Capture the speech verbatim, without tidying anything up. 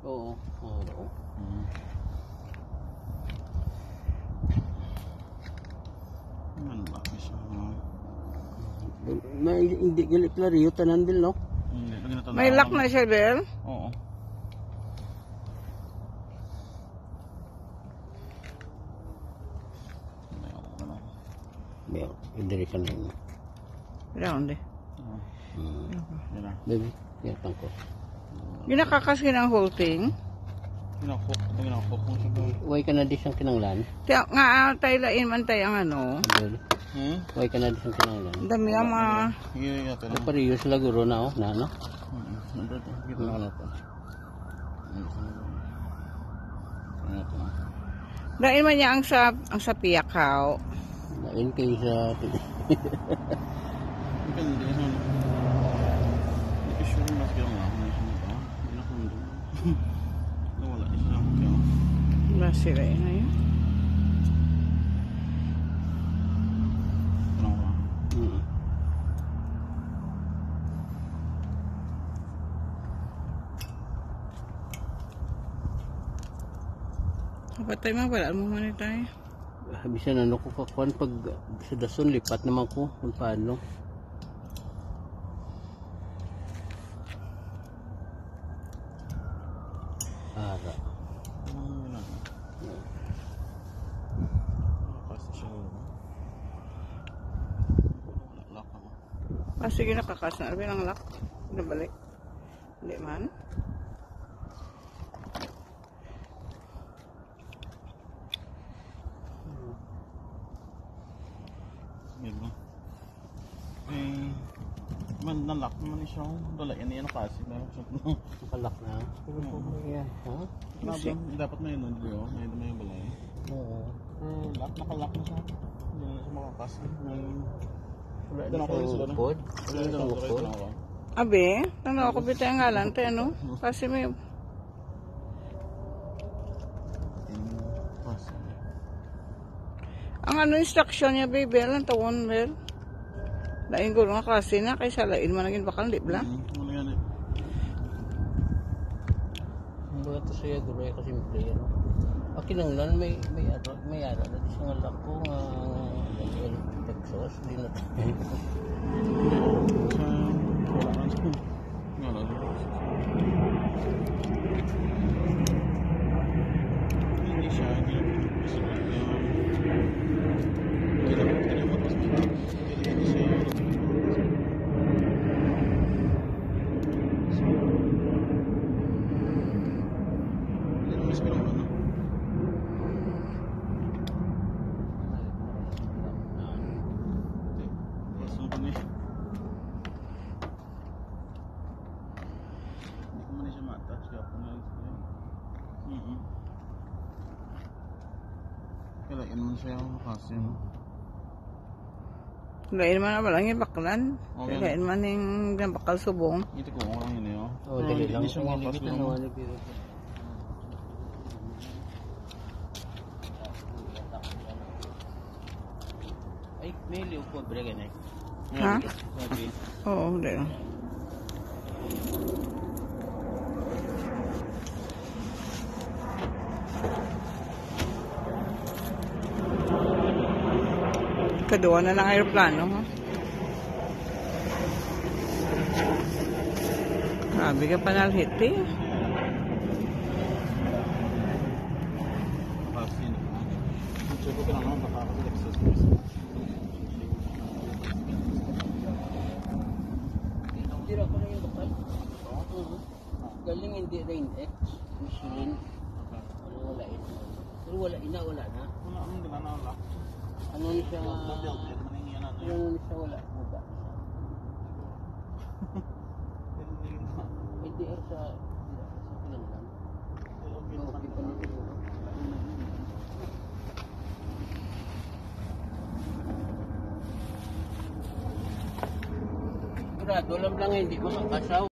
Oo, oo. Hmm. Ano ba? Isa, no? May, hindi gali pala Rio tanan, Bil, no? Hindi, lagi na to. May na lock na siya, Bil? Oo. May, hindi rin ka na yun. Round eh. Hmm. Yun na. Baby, yatang ko. Ginakakas gid ang whole thing. Ginakok, ito ginakok mo siya. Why ka na di siyang kinanglan? Tiya, nga, ah, tayo lain man tayo ang ano. Girl. Hmm? Why ka na di siyang kinanglan? Dami ang mga Sige, yatang. Pareho sila guro na, oh, na, no? Hmm. Nandito, kita na lang po. Ano to? Lain man niya ang sa, ang sa piyak, haw. Lain kay sa Maganda yun. Hindi ko sure mas gano'n ako na siya ba? Hindi na kundo. Nawala isa lang siya. Ba sila yun ngayon? Ano ba? Mm. Kapatay mo, wala mo man tayo. Ah, bisan ano ko kakuan pag sa dason, lipat naman ko kung paano. Ara. Ano yun, ano? Pas na siya, ano? Lock ako. Ah, sige, nakakas na. Ano yung lock? Nabalik. Hindi man. Yun, no? Eh, man, nalock naman siya. Wala, yan, yan, kasi na. Naka-lock na. Pero kung may, ha? Dapat, dapat may, ano, di ba? May, may balay. Oo. Lock, naka-lock na siya. Hindi na siya makakasig. Wala na siyang code. Wala na siyang code. Abi, ano ako, bitay ang ngalan, te, ano? Kasi may Ang ano, instruction niya, baby, alam tawon, Bel. Lain ko nga klase na, kay sa lain man naging bakal, di ba? Mm, ano yan eh? Ang mga to siya, guro, ay kasimple, ano? Ang kinanglan, may, may ara, may ara na di siya nga lako nga, ano, Texas, di na. Sa, wala na. Nga lang. Hindi siya, hindi siya, hindi siya, hindi siya, Hindi ko man siya ma-attach, kaya po na lang siya. Mm-mm. Kailangan man siya yung makasi, no? Lain man na lang yung baklan. Okay. Lain man yung bakal subong. Ito ko, okay lang yun, eh, oh. Oh, pero dali hindi lang. Siya hindi makas, kita, no? Nawala, pero Ay, may liw ko, bre, gani. Ha? Okay. Oo, hindi. Kaduwa na lang aeroplano, ha? Grabe ka panalhit, eh. Vaccine. Ang sagot ko lang naman, baka ako nagsisis. Tira ko na yung bakal. Galing hindi rin X, Michelin. Ano, wala ito. Pero wala, ina, wala na. Wala, ang wala na, wala. Ano ni siya nga? Ano ni siya, wala. Wala. Hindi, eh, sa, sa pinanglan. Okay pa nito. Sigurado lang lang hindi makakasaw.